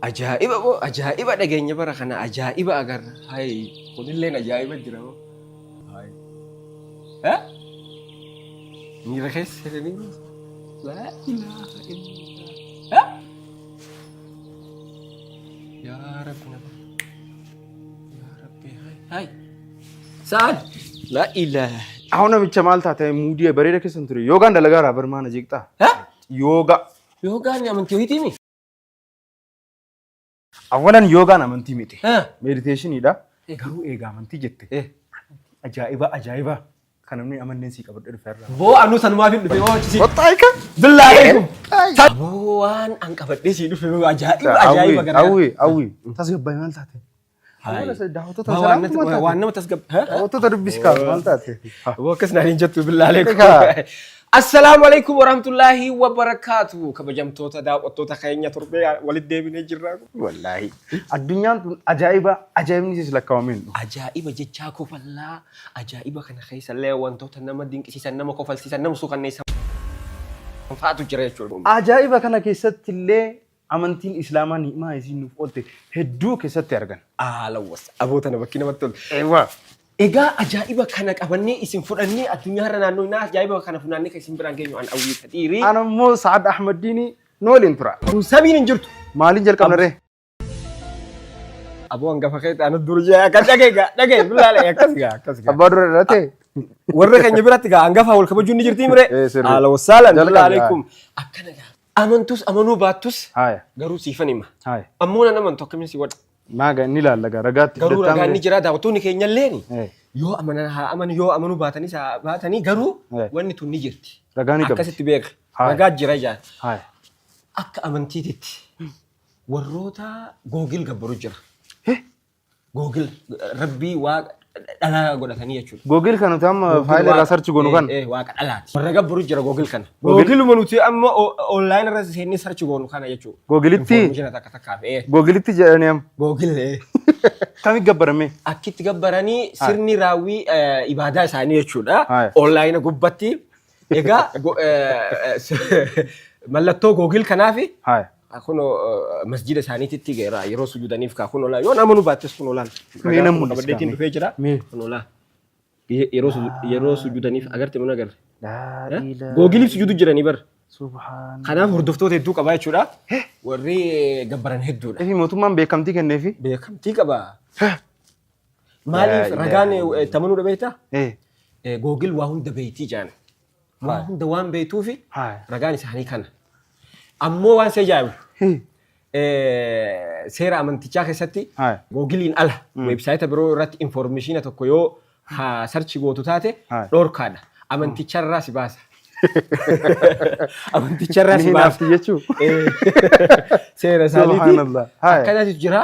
Ajaa'iba boo ajaa'iba dhageenya bara kana ajaa'iba agarra. Hayi kunilleen ajaa'iba jira boo. Hayi. Eh? Miira keessa seenanii laa ilaaha illallah. Eh? Yaa Rabbi nama. Yaa Rabbi hayi hayi. Sa'an. Laa ilaaha. Ahoo namicha maal taate muudii bareeda keessan ture. Yoogaan dalagaa irraa barmaana jeeqxaa. Eh? Yoogaa. Yoogaan amantii ho'iitii mi? Awwalan yoogaan amantii miti. Eh. Meediteeshiniidha. Garuu eega amantii jette. Eh. Ajaa'iba ajaa'iba. Kan namni amanneen sii qabadhe dhufe irraa. Boo anuu sanumaaf hin dhufe hoo achi si. Qoxxaayi ka. Billaa alaikum. Aboo waan an qabadhee sii dhufe ajaa'iba ajaa'iba gara. Hawwi hawwi. Tasgabbaa'e maal taate? Daawwattoota Waan waan nama tasgab. Daawwattoota dubbisi kaa maal taate? Aboo akkas naan hin jettu billaa alaikum. Egaa. Assalaamu alaikum warahmatullaahi wabarakaatu. Kabajamtoota daawwattoota keenya torbee walitti deebinee jirra. Wallaahi. Addunyaan tun ajaa'iba ajaa'ibni isiis lakkaa'amee hin dhufu. Ajaa'iba jechaa kofallaa ajaa'iba kana keessa illee wantoota nama dinqisiisan nama kofalsiisan nama suukanneessan fa'aatu jira jechuudha. Ajaa'iba kana keessatti illee amantiin Islaamaa ni'imaa isiin nuuf oolte hedduu keessatti argan. Aalawwas aboo tana bakki namatti tolu. Eewwa. Egaa ajaa'iba kana qabannee isin fudhannee addunyaa irra naannoo naa ajaa'iba kana funaannee kan isin biraan geenyu an Awwii Kadiirii. Ana immoo Sa'ad Ahmaddiini nu waliin tura. Kun sabiin hin jirtu. Maaliin jalqabna ree? Aboo hangafa kee ta'an dur jee akka dhagee gaa dhagee bilaale akkas gaa akkas gaa. Abbaa dura dhalate. Warra keenya biratti gaa hangafa wal kabajuun ni jirtii mire. Eh, sirrii. Haala wasaalan Jalqabi, bilaa alaikum. Akkana gaa. Amantus amanuu baattus Haaya. garuu siifan hima. Haaya. Ammoo nan amantu akkamiin si godha. Maaga inni ilaalla gaa ragaatti Garuu fudhattaa ragaan ni mire. jira daawwattoonni keenya illeen Eh, yoo amanan haa amanu yoo amanuu baatanis haa baatanii garuu Eh. wanni tun ni jirti. Ragaa ni qabdi. Akkasitti beeka. Haaya. Ragaa jira jaan. Haaya. Akka amantiititti warroota googil gabbaru jira. Eh? Googil rabbii waaqa dhalaa godhatanii jechuudha. Googil kan nuti amma Googil faayila irraa waaqa- sarchi goonu kan. Eh, eh, waaqa dhalaati. Warra gabbaru jira googil kana. Googil- Googiluma nuti amma online irra seennee sarchi goonu kana jechuudha. Googilitti Information takka takkaaf. Eh, Googilitti jedhanii amma. googil eh. Kami gabbarame? Akkitti gabbaranii sirni raawwii ibaadaa isaanii jechuudha. Haaya. Online gubbatti. Egaa mallattoo googil kanaafi Haaya. Kunoo masjida isaaniititti geera yeroo sujudaniif kaa kunoo laa yoo namoonni baattes kunoo laal. Mee nan mul'isa Qabadheetiin mee. dhufee jira. Mee. Kunoo laa. Yeroo yeroo sujudaniif agarte mana agarre. Laa ilaaha Googiliif sujudu jiranii bar. Subhaan. Kanaaf hordoftoota hedduu qabaa jechuudha. Warri gabbaran hedduudha. Efi mootummaan beekamtii kenneefi. Beekamtii qaba. Maaliif Laa ragaan ilaaha itti amanuu dhabeetta? Eh. Googil waa hunda beektii jaan. Waa hunda waan beektuufi Haaya. ragaan isaanii kana. Ammoo waan si ajaa'ibu Hee. seera amantichaa keessatti Haaya. googiliin ala weebsaayita biroo irratti informeeshina tokko yoo haa sarchi gootu taate Haaya. dhorkaadha. Amanticharraa si baasa. Amanticharraa Ni si baasa. hinaafti jechuu. Seera isaaniiti. Subhaanallah. Haaya. Akkanatu jira.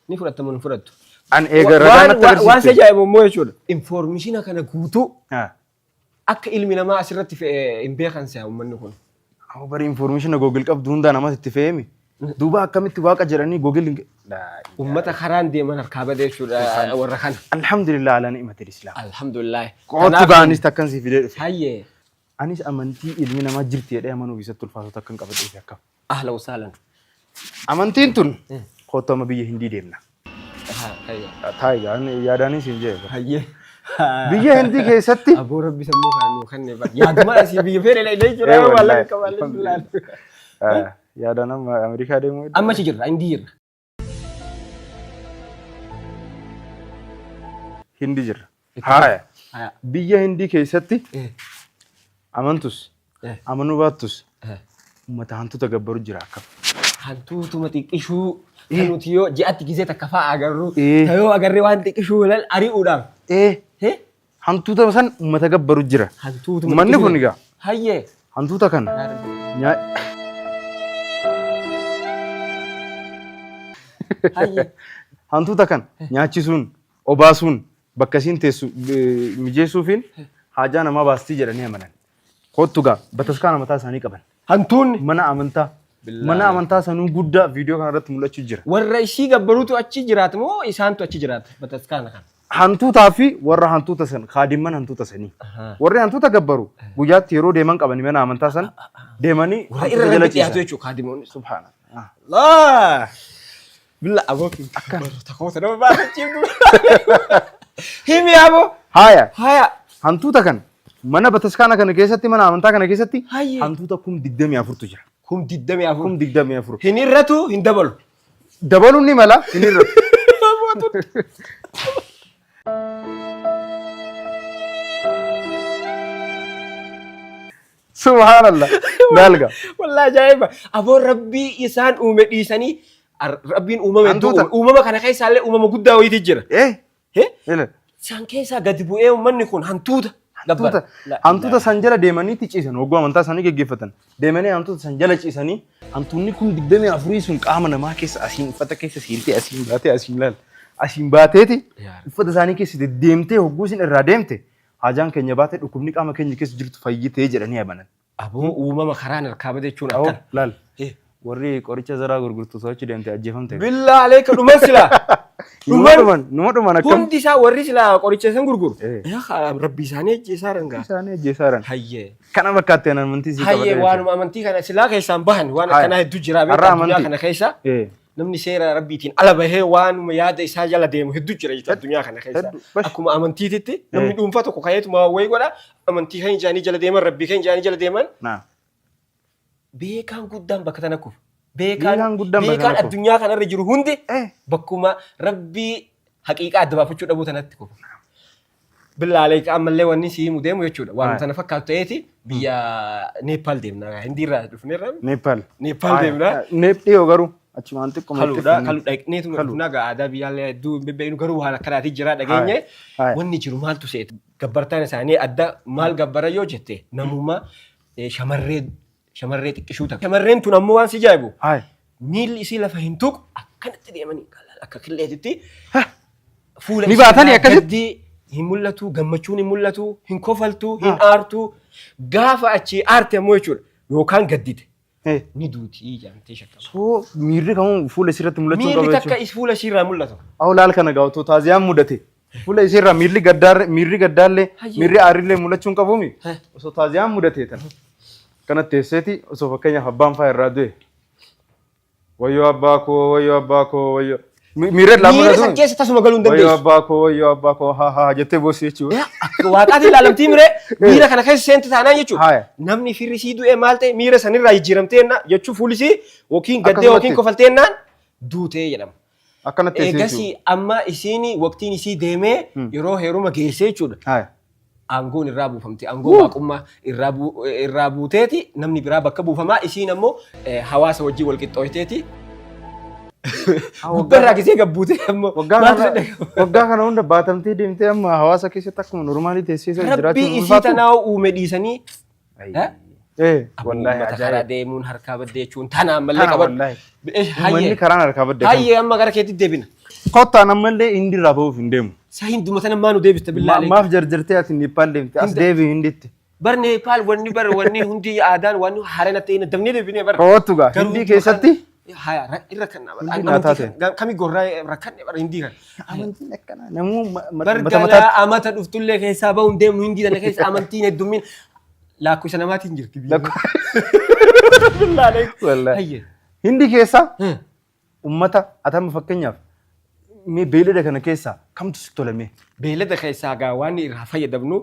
Ni fudhattamu hin fudhattu. An eega ragaa natti Waan si agarsiifte. ajaa'ibu immoo jechuudha. Informeeshina kana guutuu Haa. Akka ilmi namaa asirratti fe'e hin beekan se'a uummanni kun. Amma bari information Google qabdu hundaa namatti itti fe'eemi. Duuba akkamitti waaqa jedhanii Google hin... Uummata karaan deeman harkaa bade jechuudha warra kana. Alhamdulillah ala ni'matil Islaam. Alhamdulillah. Qoottu ga'anis takkan sii fidee dhufe. Hayyee. Anis amantii ilmi namaa jirti jedhee amanuuf isatti ulfaatu takkan qabadhee fi akkam. Ahla wasaalan. Amantiin tun kottu amma biyya Hindii deemna. Taa'i gaa yaadaanis hin jee. Hayyee. Biyya Hindii keessatti Aboo rabbi sammuu kan nuu kenne bar. Yaaduma asii biyya feene illee jira Eh, maallaqa wallahi. qabaallee. Yaadaan amma Ameerikaa deemuu Amma achi jirra Hindii jirra. Hindi jirra. Haaya. Haya. Biyya Hindii keessatti Eh, amantus eh, amanuu baattus eh. uummata hantuuta gabbaru jira akkam. Hantuutuma xiqqishuu kan nuti yoo ji'atti gizee takka fa'aa agarru Eh. ta yoo agarree waan xiqqishuu lal ari'uudhaaf. Ee Eh? hantuuta san uummata gabbaru jira. Hantuutuma Uummanni xiqqishuu kun egaa Hayyee. hantuuta kana nyaa Hayyee. hantuuta kana nyaachisuun obaasuun bakka isiin teessu mijeessuufiin haajaa namaa baastii jedhanii amanan. Kottu gaa bataskaana mataa isaanii qaban. Hantuunni. Mana amantaa. Mana amantaa sanuu guddaa viidiyoo kana irratti mul'achuu jira. Warra ishii gabbaruutu achi jiraata moo isaantu achi jiraata bataskaana kana? Hantuutaa fi warra hantuuta san kaadimman hantuuta sanii. Warri hantuuta gabbaru guyyaatti yeroo deeman qabanii mana amantaa san deemanii Warra irra hantuuta jala rabbi dhiyaatu ciisan. jechuudha kaadimoonni. Subhaanallah. Allah! Billa aboo Barnoota nama baafachiiftu. Himi aboo. Haaya. Haya. Hantuuta kana mana bataskaana kana keessatti mana amantaa kana keessatti Hayyee. hantuuta 24,000tu jira. 24,000. 24,000. Hin irratu hin dabalu. Dabaluun ni mala hin irratu. Subhaanallah. Laalga. Wallahi ajaa'iba. Aboon rabbii isaan uume dhiisanii rabbiin uumama hedduu Hantuuta. uume. Uumama kana keessaallee uumama guddaa wayiitu jira. Eh. Eh? Ila. Isaan keessaa gadi bu'ee uummanni kun hantuuta. Hantuuta hantuuta san jala deemanii ciisan hogguu amantaa isaanii geggeeffatan. Deemanii hantuuta san jala ciisanii hantuunni 24,000 sun qaama namaa keessa asiin uffata keessa seentee asiin baatee asiin laal. Asiin baateeti uffata isaanii keessa deddeemtee hogguu isin irraa deemte haajaan keenya baatee dhukkubni qaama keenya keessa jirtu fayyitee jedhanii amanan. Aboo uumama karaan harkaa bade jechuun Awoo akkana. laal. Eh. Warri qoricha zaraa gurgurtu osoo achi deemte ajjeefamte. Billaa aleeka dhuman silaa. Numa dhuman numa dhuman akkam. Hundi isaa warri silaa qoricha isan gurguru. Eh. Yaa rabbi isaanii ajjeesaa rangaa. Isaanii ajjeesaaran. Hayyee. Kana fakkaatti ani amantii sii Hayyee qabadhe. waanuma amantii kana silaa keessaan bahan waan Haya. akkanaa hedduu jira Har'a beektaa addunyaa amantii. kana keessa. Eh. Namni seera rabbiitiin ala bahee waanuma yaada isaa jala deemu hedduu jira jechuudha addunyaa kana keessa. Hedduu. Bash. Akkuma amantiititti namni dhuunfaa tokko ka'eetuma wayii godha amantii kan jaanii jala deeman rabbii kan jaanii jala deeman Naa. beekaan guddaan bakka tana kufa. Beekaan guddaan bakka Beekaan tana kufa. addunyaa kanarra jiru hundi Eh. bakkuma rabbii haqiiqaa adda baafachuu dhabuu tanatti kufa. Billaalee ammallee wanni si himu deemu jechuudha. Waan Aye. tana fakkaatu ta'eeti biyya Neepaal deemna. Hindiirraa dhufneerra. Neepaal. Neepaal deemna. Neep dhiyoo garuu achumaan xiqqoo Kaluudha. Kalu dhaqneetu dhufna gaa aadaa biyyaallee hedduu hin bebbeeknu garuu waan akkanaati jira dhageenye. Aye. Wanni jiru maaltu seeta? Gabbartaan isaanii adda maal gabbara yoo jette namuma shamarree shamarree xiqqishuu takka. Shamarreen tun ammoo waan si jaa'ibu Hayi. miilli isii lafa hin tuqu akkanatti deemanii akka qilleetitti fuula Ni isii baatanii irraa akkasitti? gaddi hin mul'atu, gammachuun hin mul'atu, hin kofaltu, hin aartu. Gaafa achii aarte ammoo jechuudha yookaan gaddite Eh. ni duuti jedhamtee shakkama. So miirri kamuu fuula isirratti mul'achuu Miirri qaba takka jechuudha. fuula isii irraa mul'atu. Awo laal kana gaa otoo taaziyaan mudate. Fuula isirraa miirri gaddaarre miirri gaddaallee Hayyee. miirri aarillee mul'achuu hin qabuumi. Heh. Osoo taaziyaan mudate tan. Kana teesseeti osoo fakkeenyaaf abbaan faa irraa du'e. Wayyoo abbaa koo wayyoo abbaa koo wayyoo. Miirri irraa Miira mul'atu. san keessa tasuma galuu hin Wayyoo dandeessu. abbaa koo wayyoo abbaa koo haa haa jettee boossi jechuudha. Akka waaqaatiin ilaalamtii miree miira kana keessa seente taanaan jechuudha. Haaya. Namni firri sii du'e maal ta'e miira sanirraa jijjiiramtee jennaan jechuun fuulli sii yookiin gaddee Akkasumatti. yookiin kofaltee jennaan duutee jedhama. Akkanatti teessee Eegasii jechuudha. amma isiin waqtiin isii deemee yeroo heeruma geessee jechuudha. Haaya. Aangoon irraa buufamti. Aangoo waaqummaa irraa buuteeti namni biraa bakka buufamaa isiin ammoo hawaasa wajjin wal qixxooyteeti. Gubbarraa gisee gabbuutee ammoo Waggaa maaltu kana dhaga'ama? waggaa kana hunda baatamtee deemtee amma hawaasa keessatti akkuma normaalii teessee Rabbii jiraachuun isii ulfaatu. tanaa uume dhiisanii Eh? Eh, Aboo wallaahi uummata karaa ajaa'iba. deemuun harkaa badde jechuun tana ammallee Tana qabadhu. wallaahi. Hayyee. Uummanni karaan harkaa badde. Hayyee amma gara keetti deebina. Kottaan ammallee hindi irraa bahuuf hin deemu. Sa hinduma tana maa nu deebista billaa alee. Maaf jarjartee ati Neepaal deemte as deebi hinditti. Bar Neepaal wanni bar wanni hundi aadaan wanni haaraan ta'e dabnee deebinee bar. Kottu gaa Garuu hindii keessatti Haya irra kan nama. Hindii naa taate. Kami gorraa rakkanne bar hindii kan. Amantiin akkanaa namuu Bar mata galaa mataatti. amata dhuftullee keessaa bahuun deemnu hindii tana keessa amantiin heddummin lakkoofsa namaatiin jirti biyya. Billaa alee. Wallaahi. Hayyee. Hindii keessa ummata atama fakkeenyaaf mee beeylada kana keessaa kamtu sitti tole mee? Beeylada keessaa gaa waan irraa fayyadamnu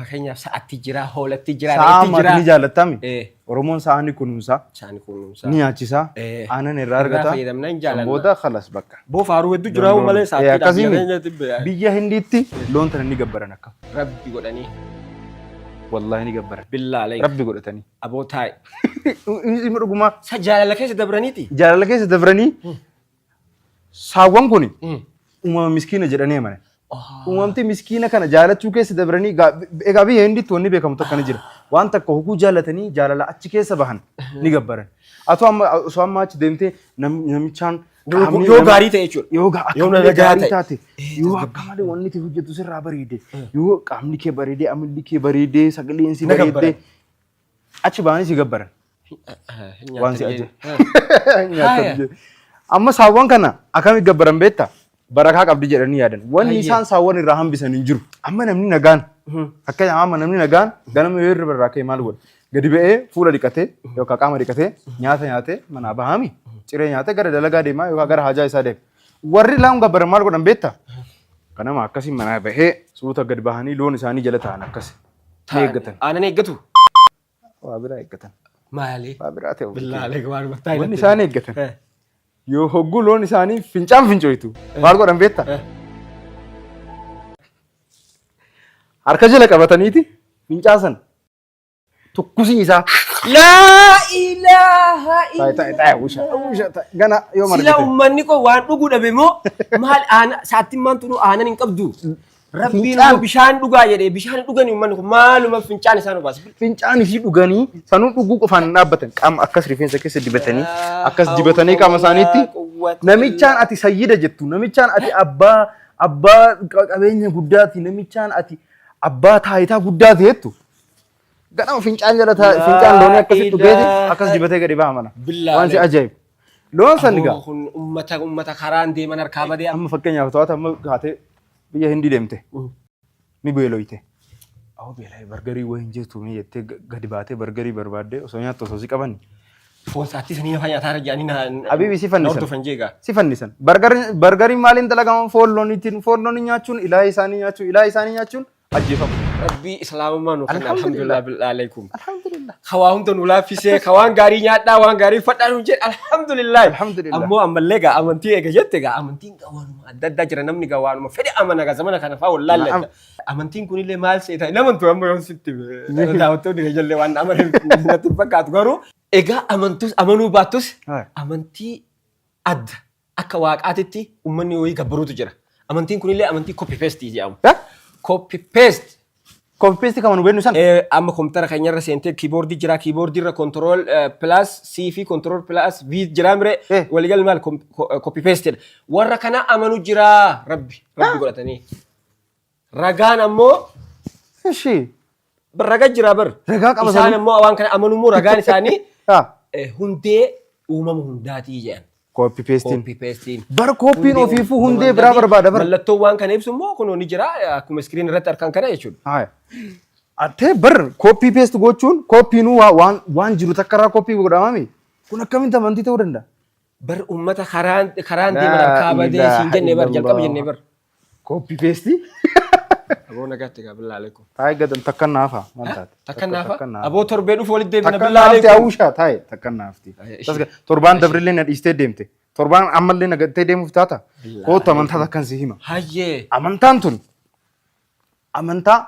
fakkeenyaaf sa'atti jira, hoolatti jira, Sa'a re'eetti ammaati jira. ni jaallattami. Eh. Oromoon sa'a ni kunuunsa, Saani kunuunsa. ni nyaachisa, Eh. aannan irraa Irraa argata. fayyadamna hin San jaalanna. booda khalas bakka. Boo faaruu hedduu jira malee Eh, sa'aatti akkasii mi? biyya Biyya Hindiitti loon tana ni gabbaran akka. Rabbi godhanii. Wallaahi ni gabbaran. Billaa alayk. Rabbi godhatanii. Aboo taa'i. Ilma dhugumaa Sa jaalala keessa dabraniiti. jaalala keessa dabranii saawwan kun uumama miskiina jedhanii amanan. Uumamti miskiina kana jaalachuu keessa dabranii egaa biyya Hindiitti wanni beekamu tokko ni jira. Waan takka hoguu jaalatanii jaalala achi keessa bahan ni gabbaran. Atoo amma osoo amma achi deemtee namichaan qaamni Yoo gaarii ta'e jechuudha. Yoo akka Yoo malee nagaa gaarii ta'e. taate, yoo akka malee wanni itti hojjetu sirraa bareede, yoo qaamni kee bareede, amalli kee bareede, sagaleen si Na bareede, gabbaran. achi ba'anii si gabbaran. Waan si Nyaatan ajaa'iba. Amma saawwan kana akkamitti gabbaran beektaa? Barakaa qabdi jedhanii yaadan. Wanni Hayyee. isaan saawwan irraa hambisan hin jiru. Amma namni nagaan fakkeenyaaf amma namni nagaan ganama yoo hirriba irraa ka'e maal godha? Gadi ba'ee fuula dhiqatee yookaan qaama dhiqatee nyaata nyaatee manaa bahami ciree nyaatee gara dalagaa deemaa yookaan gara hajaa isaa deema. Warri loon gabbaran maal godhan beektaa? Kanama akkasii manaa bahee suuta gadi bahanii loon isaanii jala taa'an akkas. Ni eeggatan. Aannan eeggatu. Waa biraa eeggatan. Maali? Waa biraa ta'e. Billaalee waan battaa Wanni isaan eeggatan. Yoo hogguu loon isaanii fincaan fincooytu maal godhan beektaa? Harka jala qabataniiti fincaan san tukkusii isaa. Laa ilaaha Taa'e taa'e taa'e usha usha taa'e gana yoo Sila margite. uummanni koo waan dhuguu dhabe moo maal aana saattiin maan tunu aanan hin qabdu. Rabbiin Fincaan. immoo bishaan dhugaa jedhee bishaan dhuganii uummanni kun maaluma fincaan isaan obaasa. Fincaan isii dhuganii sanuu dhuguu qofaan hin dhaabbatan qaama akkas rifeensa keessa dibatanii akkas dibatanii qaama isaaniitti namichaan ati sayyida jettu namichaan ati abbaa abbaa qabeenya guddaati namichaan ati abbaa taayitaa guddaati jettu ganama fincaan jala taa'e fincaan loonii akkasitti dhugeeti akkas dibatee gadi baha mana. Billaa Waan si ajaa'ibu. Loon san egaa Kun ummata karaan deeman harkaa badee amma fakkeenyaaf to'ata amma kaatee biyya Hindii deemte ni beeloyte. Awwa beela'ee bargarii wayii hin jirtu ni jettee gadi baatee bargarii barbaaddee osoo nyaattu osoo si qaban foon saattii sanii nyaata nyaataa jedhanii na Habiibi si na fannisan. hordofan jeegaa. Si fannisan. Bargariin maaliin dalagama? Foon looniitiin. Foon loonii nyaachuun ilaa isaanii nyaachuu ilaa isaanii nyaachuun ajjeefamu. Rabbii islaamummaa nu kenna Alhamdulillah. alhamdulillah billaa alaikum. Alhamdulillah. Hawaa hunda nu laaffisee ka waan gaarii nyaadhaa waan gaarii uffadhaa nu jedhe alhamdulillah. Alhamdulillah. Ammoo ammallee gaa amantii eega jette gaa amantiin gaa waanuma adda addaa jira namni gaa waanuma fedhe amana gaa zamana kana faa wallaalle. Na'am. Amantiin kunillee maal seeta hin amantu amma yoon sitti daawwattoonni ijoollee waan amanan natti hin fakkaatu garuu egaa amantus amanuu baattus Haa. amantii adda akka waaqaatitti uummanni wayii gabbaruutu jira. Amantiin kunillee amantii copy paste jedhamu. Eh? Copy paste Copy paste kan nu beeknu san. Amma kompiitara keenyarra seentee kiiboordii jira kiiboordii irra control plus C fi control plus V jira mire waliigal maal copy paste dha. Warra kana amanu jira rabbi rabbi godhatanii. Ragaan ammoo Ishi. raga jira bar. Ragaa qaba Isaan sanuu. ammoo waan kana amanu immoo ragaan isaanii Ha. hundee uumama hundaatii jedhan. Copy pasting. Copy pasting. Bar kooppiin ofiifuu hundee biraa barbaada bar. Mallattoo waan kana ibsu immoo kunoo ni jira akkuma iskiriin irratti argan kana jechuudha. Haya. Atee bar copy paste gochuun kooppiinuu waan waan jiru takka irraa copy godhamami. Kun akkamitti amantii ta'uu danda'a? Bar uummata karaan karaan deeman Laa harkaa badee ilaaha siin jennee bar jalqaba illallah. jennee bar. Copy paste. Aboo nagaatti gaa billaa aleekum. Taa'ee gadan takka naafa maal taate? Takka naafa aboo torbee dhufu walitti deebina Takka billaa naafti aleekum. hawwishaa taa'e takka naafti. Ishee. Torbaan dabrillee na dhiistee deemte. Torbaan ammallee na gattee deemuuf taata. Kootu amantaa takkan si hima. Hayyee. Amantaan tun amantaa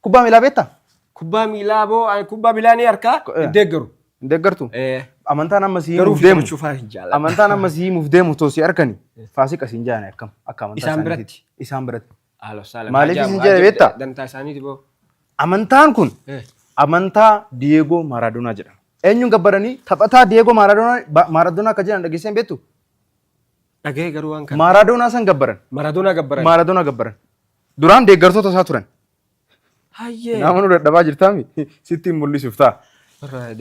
kubbaa miilaa beektaa? Kubbaa miilaa aboo ani kubbaa miilaa ni harkaa hin deeggaru. Hin deeggartu? Amantaan amma si Garuu himuuf deemu. taphachuu fa'aa hin jaalladhu. Amantaan amma si himuuf deemu too si harkani. Faasiqa siin jaane akkam akka amantaa Isaan isaaniititti. biratti? Isaan biratti. Haala saala. Maaliif isin jedhe beektaa? Dantaa isaaniiti boo. Amantaan kun amantaa Diyeegoo Maaradoonaa jedhama. Eenyuun gabbaranii taphataa Diyeegoo Maaradoonaa Maaradoonaa akka jedhan dhageessee hin beektu? Dhaga'ee garuu waan kana. Maaradoonaa san gabbaran. Maaradoonaa gabbaran. Maaradoonaa gabbaran. Duraan deeggartoota isaa turan. Hayyee. Nama nu dadhabaa jirtaami sitti hin mul'isuuf ta'a.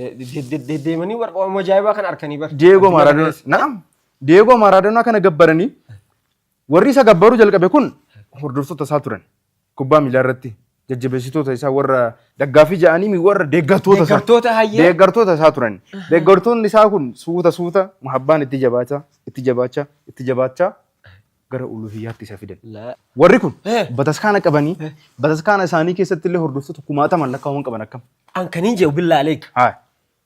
Deddeemanii warra ajaa'ibaa kan arkanii bar. Diyeegoo Maaradoonaa. Naam. Diyeegoo Maaradoonaa kana gabbaranii warri isa gabbaruu jalqabe kun hordoftoota isaa turan. Kubbaa miilaa irratti jajjabeessitoota isaa warra daggaafii ja'anii warra deeggartoota isaa. Deeggartoota hayyee. Deeggartoota isaa turan. Deeggartoonni isaa kun suuta suuta muhabbaan itti jabaachaa itti jabaachaa itti jabaachaa gara uluhiyyaatti isa fidan. Warri kun bataskaana qabanii bataskaana isaanii keessatti illee hordoftoota kumaataman lakkaa'aman qaban akkam. An kan hin jedhu billaa aleek. Haa.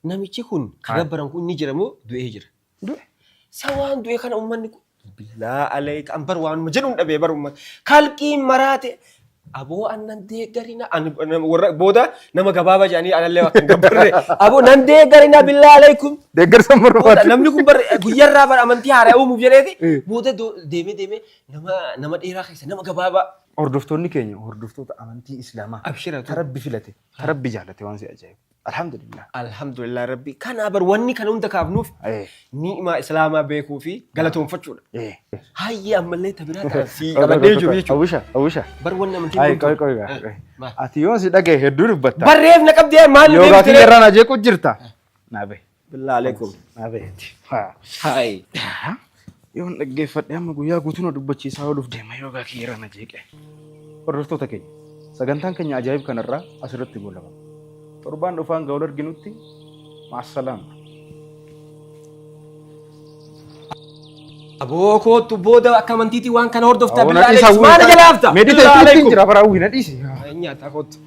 Namichi kun kan gabbaran kun ni jira moo du'ee jira? Du'e. Sa waan du'e kana uummanni kun billaa aleek an bar waanuma jedhuun dhabee bar uummata. Kalqiin maraate aboo an nan deeggarina an warra booda nama gabaabaa jedhanii anallee akka hin gabbarre aboo nan deeggarina billaa aleekum. Deeggarsa hin Booda barbaadu. namni kun bar guyyarraa bar amantii haaraa uumuuf jedheeti booda deemee deemee nama nama dheeraa keessa nama gabaabaa. Hordoftoonni keenya hordoftoota amantii Islaamaa. Abshira Ta Rabbi filate, ta Rabbi jaalate waan si ajaa'ibu. Alhamdulillah. Alhamdulillah Rabbi. Kanaa bar wanni kana hunda kaafnuuf ni'imaa Islaamaa beekuu fi galatoonfachuudha. Hayyee ammallee ta biraa ta'an sii qabadhee jiru jechuudha. Hawwisha, hawwisha. Bar wanni amantiin Ayi, kun qoy, qoy, qoy. Ati yoon si dhagaye hedduu dubbatta. Barreef na qabdee maal Yoo gaaffii irraa na jeequ jirta. Naa bahe. Billaa alaikum. Naa baheeti. Haa. Hayi. Yoon dhaggeeffadhe amma guyyaa guutuu na dubbachiisaa ooluuf deema yoo gaaffii irraa na jeeqe. Hordoftoota keenya sagantaan keenya ajaa'ib kanarraa asirratti goolabama. Torbaan dhufaan ga'uun arginutti maassalaama. Aboo kootu booda akka amantiitii waan kana hordoftaa Awwa, billaa na dhiisa, aleekum. Maana hawwii. jala hafta? Meedita Billaa ittiin aleekum. jira bara hawwii na dhiisi. Nyaataa kootu.